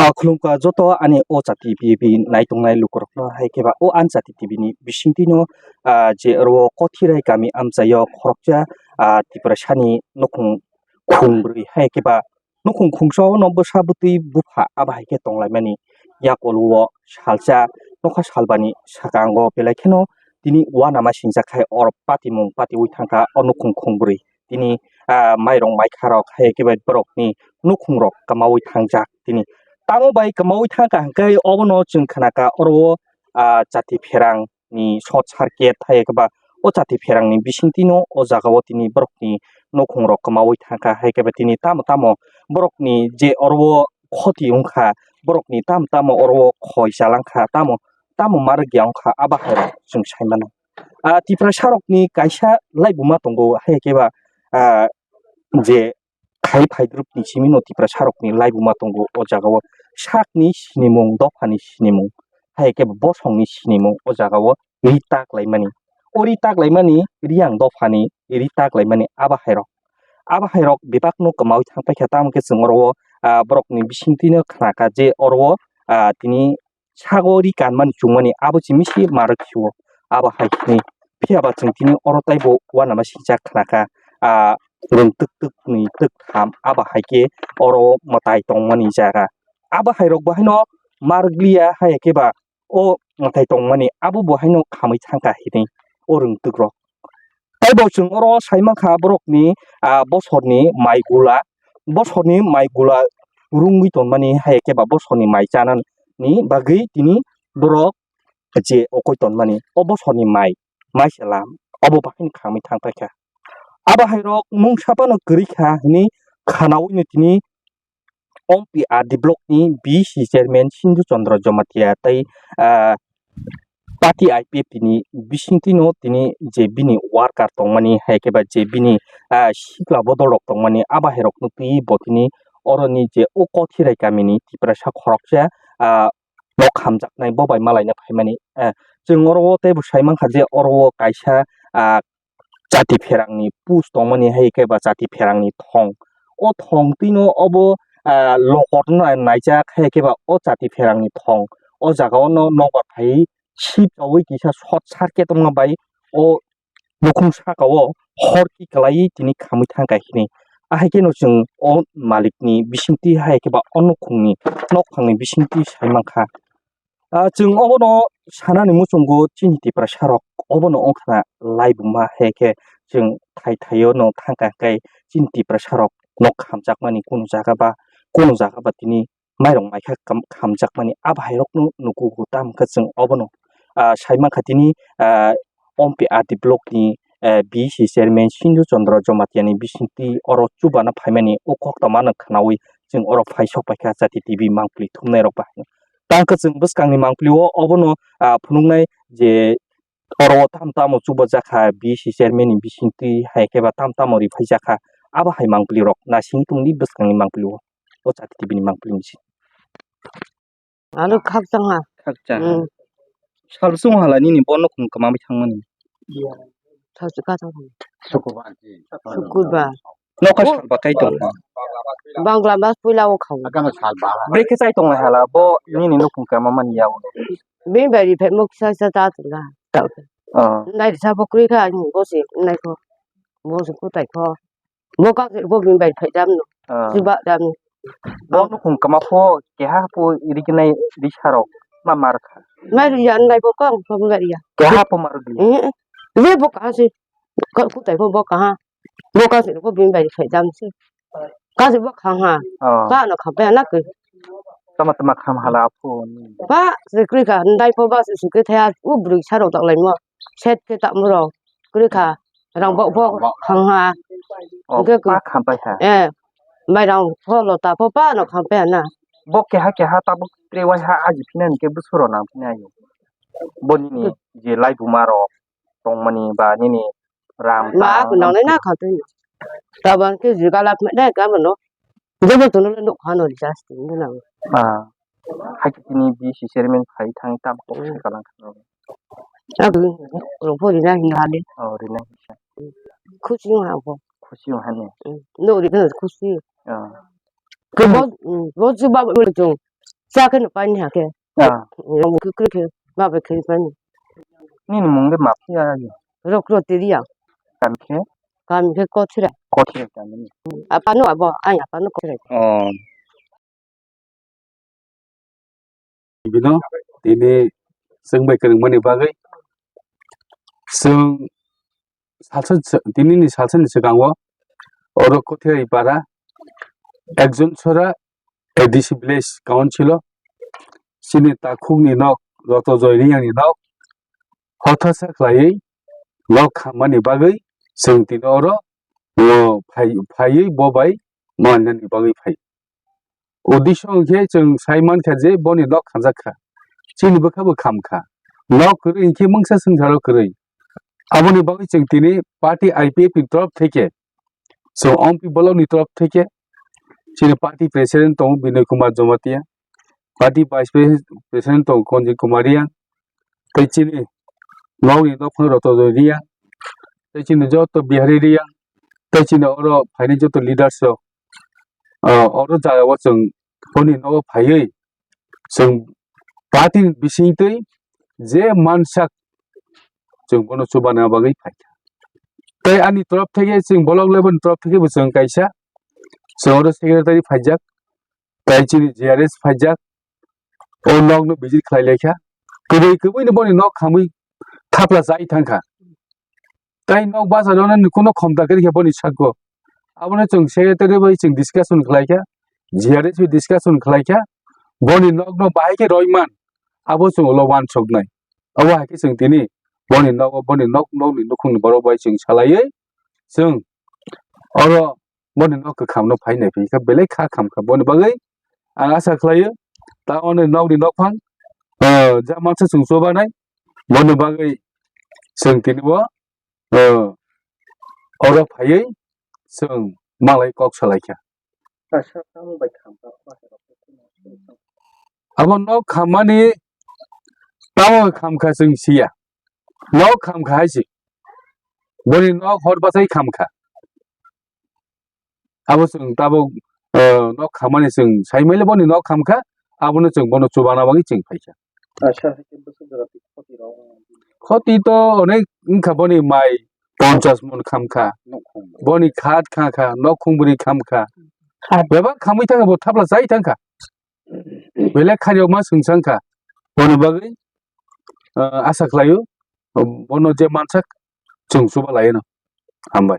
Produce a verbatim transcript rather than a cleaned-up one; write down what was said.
Ah, khulumkha joto ani o chati T V naitongnai lukurokno, hai khe ba o An Chati T V ni bisingtwino, ah, je oro Kothirai kami amchaio khoroksa, ah, Tiprasani nukhung khungbrwi hai khe ba nukhung khungsao no bwsa bwtwi bupha abo hai khe tonglaimani. Yakolwo salsa nokha salbani swkango belai kheno tini uanama singjak khai oro patimung patiui thangkha o nukhung khungbrwi. Tini, ah, mairok maikharok hai khe bai borokni nukhungrok kwmaui thangjak tini. Tamo bai kwmaui thangkha hwnkhe obono chwng khnakha oro o, ah, chati pherang ni short circuit hai khe ba o chati pherang ni bisingtwino o jaga o tini borokni nukhungrok kwmaui thangkha hai khe ba tini tamo tamo borokni je oro o khoti wngkha borokni tamo tamo oro o khoi chalangkha tamo tamo ma rwgya wngkha abo hai rok chwng sai mano. Ah, Tiprasa rokni kaisa laibuma tongo, hai khe ba, ah, je khai phaidrupni simi no Tiprasa rokni laibuma tongo o jaga o sakni sinimung, dophani sinimung, hai khe ba bosongni sinimung o jaga o ri tak laimani. O ri tak laimani, Riang dophani ri tak laimani abo hai rok. Abo hai rok bebak no kwmaui thang paikha, tamo khe chwng oro o, ah, borokni bisingtwino khnakha je oro o, ah, tini sago ri kanmani chukmani abo chimisi ma rwk sio. Abo hai khe phiya ba chwng tini oro taibo uanama singcha khnakha, ah, rwng twk twk ni twk tham abo hai khe oro mwtai tongmani jaga. Abo hai rok bo haino ma rwk liya hai khe ba o mwtai tongmani abo bo haino khamui thangkha hinwi o rwng twk rok. Taibo chwng oro sai mankha borokni, ah, bosorni mai gula, bosorni mai gula rungwi tonmani hai khe ba bosorni mai chanani bagwi tini borok je okoi tonmani o bosorni mai, mai sela obo bahaino khamui thang paikha. Abo hai rok mungsa phano kwrwi kha hinwi khanaui no tini Ompi R D block ni B C chairman Sindhu Chandra Jamatia tei, ah, party I P F T ni bisingtwino tini je bini worker tongmani hai khe ba je bini, ah, sikla bodol rok tongmani abo hai rokno twi bo tini oroni je o Kothirai kamini Tiprasa khoroksa, ah, nok hamjaknai bo bai malaina phaimani. Ah, chwng oro o teibo sai mankha je oro o kaisa, ah, chati pherangni post tongmani hai khe ba chati pherangni thong. O thong twino obo, ah, lokot no naijak hai khe ba o chati pherangni thong. O jaga o no nokbar phai sip chaui kisa short circuit wngma bai o nukhung saka o hor ki kwlaiwi tini khamui thangkha hinwi. Ahai kheno chwng o malikni bisingtwi hai khe ba o nukhungni nokphangni bisingtwi sai mankha. Ah, chwng obono sanani muchungo chini Tiprasa rok obono wngkha laibuma hai khe chwng thai thaio no thangkha hwnkhe chini Tiprasa rok nok hamjakmani kunu jaga ba kunu jaga ba tini mairok maikha kam-, khamjakmani abo hai rokno nukugo tamo khe chwng obono, ah, sai mankha tini, ah, Ompi R D block ni, eh, B C chairman Sindhu Chandra Jamatia ni bisingtwi oro chubana phaimani o koktma no khwnaui chwng oro phai sok paikha Chati T V mangpili thumnai rok bahai. Tang khe chwng bwskangni mangpili o obono, ah, phunuknai je oro o tamo tamo chubajakha B C chairman ni bisingtwi hai khe ba tamo tamo riphaijak kha abo hai mangpili rok naisingwi tongdi bwskangni mangpili o, o Chati T V ni mangpili ni bising. Ano khakchang ha. Khakchang ha. Hmm. Sal sung hala nini bo nukhung kwma bai thangmani. Sal sung ka thang. Sukurbar. Noka sal ba kai tong. Bangla mas puila o khang. Brekhe chai tong hala bo nini nukhung kwma mani ya. Bini bai ri phaimo kisa kisa ta tong ga. Nai sa bo kri kha ani bo se nai kho. Bo se kutai kho. Bo kang se bo bini bai phai dam no. Ah. Chuba dam no. Bo nukhung kwma pho keha pho iri kinai ri sarok ma mar kha. Mai ri ya nai bo kang pho ngai ya. Keha pho mar ri. Eh, eh. Le bo ka se. Ka kutai pho bo ka ha. Bo kang se bo bini bai phai dam se. Ka se bo khang ha. Oh. Ka no khang pe na ke. Tama tama kham hala pho. Ba se kri ka ndai pho ba se kri thaya u bru sarok tak lai mo. Set ke tak mo ro. Kri ka. Rang bok bok khang ha. Oh, hwnkhe pa khampai kha. Eh, mairang pho lota pho pa no khampai na. Bo keha keha tabuk tre wai ha aji phina hwnkhe bwswk rw nang phina ayo. Bo nini je laibuma rok tongmani ba nini ram ma tang ku nang nai na kha twi. Tabang ke jiga lak me dai ka mo no. Jobo tono le nuk kha no ri just ni nang. Ah. Hakhe tini B C chairman phai thang tam kok Hmm. kalang kha. Abo rong pho rina hin hali. Oh, rina hin. Khusi wng ha bo. Khusi wng ha ne. Hmm. No ri no khusi. Ah. Ke bo, hmm, bo ju ba bo le chung. Cha khe no paini ha khe. Ah. Rong khe kre khe ba bai khe paini. Nini mung de Mafia ya. Rok ro tiri ya. Kam khe? Kam khe Kothira. Kothira kam ni. Apa no abo, ai apa no Kothira. Oh. Bino tini chwng bai kwrwngmani bagwi chwng salsa, tinini salsani swkango oro Kothai para Ekjon Sora A D C Village Council o chini takhukni nok Roto Joy Riyangni nok hothasa khlaiwi nok khammani bagwi chwng tini oro, o, phai-, phaiwi bo bai manani bagwi phai. Uddesho hwnkhe chwng sai mankha je boni nok khamjak kha, chini bwkha bo kham kha. Nok kwrwi hwnkhe mungsa swngcharo kwrwi. Aboni bagwi chwng tini party I P F ni torop theke, chwng O M P block ni torop theke, chini party president tongo Binoy Kumar Jamatia, party vice president tongo Konjit Kumar Riyang, tei chini nokni nokphang Roto Joy Riyang, tei chini joto Bihari Riyang, tei chini oro phainai joto leaders rok, ah, oro jagao chwng boni nogo phaiwi chwng party ni bisingtwi je mansak chwng bono chubana bagwi phaikha. Tei ani torop theke chwng block level ni torop theke bo chwng kaisa chwng oro secretary phaijak, tei chini G R S phaijak, o nokno visit khlai laikha. Kwrwi kwbwino boni nok khamwi thapla chai thangkha. Tei nok bachalo nini kuno khomta kwrwi khe boni sakgo. Abono chwng secretary bai chwng discussion khlaikha, G R S bai discussion khlaikha, boni nokno bahai khe roiman, abo chwng ulo uansuknai. Abo hai khe chwng tini boni nogo, boni nok, nokni nukhungni borok bai chwng salaiwi chwng oro boni nok kwkhamno phai nai phai kha, belai kha kham kha. Boni bagwi ang asa khlaio, ta oni nokni nokphang, ah, ja mansa chwng chubanai, boni bagwi chwng tini bo, ah, oro phaiwi chwng malai kok salaikha. Kaisa tamo bai kham kha, abo nok khammani tamo kham kha chwng siya. Nok kham kha hai se. Boni nok hor bachai kham kha. Abo chwng tabuk, eh, nok khammani chwng sai maile boni nok kham kha, abono chwng bono chubana bagwi chwng phaikha. Acha, hai khe bwswk jora twi khoti rok? Khoti to onek wngkha, boni mai ponchas mon kham kha, nukhung. Boni khat kha kha, nokhung bwrwi kham kha. Khat. Bebak khamwi thangkha, bo thapla chai thangkha. Belai khariyokma chwng chang kha. Boni bagwi, eh, asa khlaio, bono je mansak chwng chuba laino. Hambai.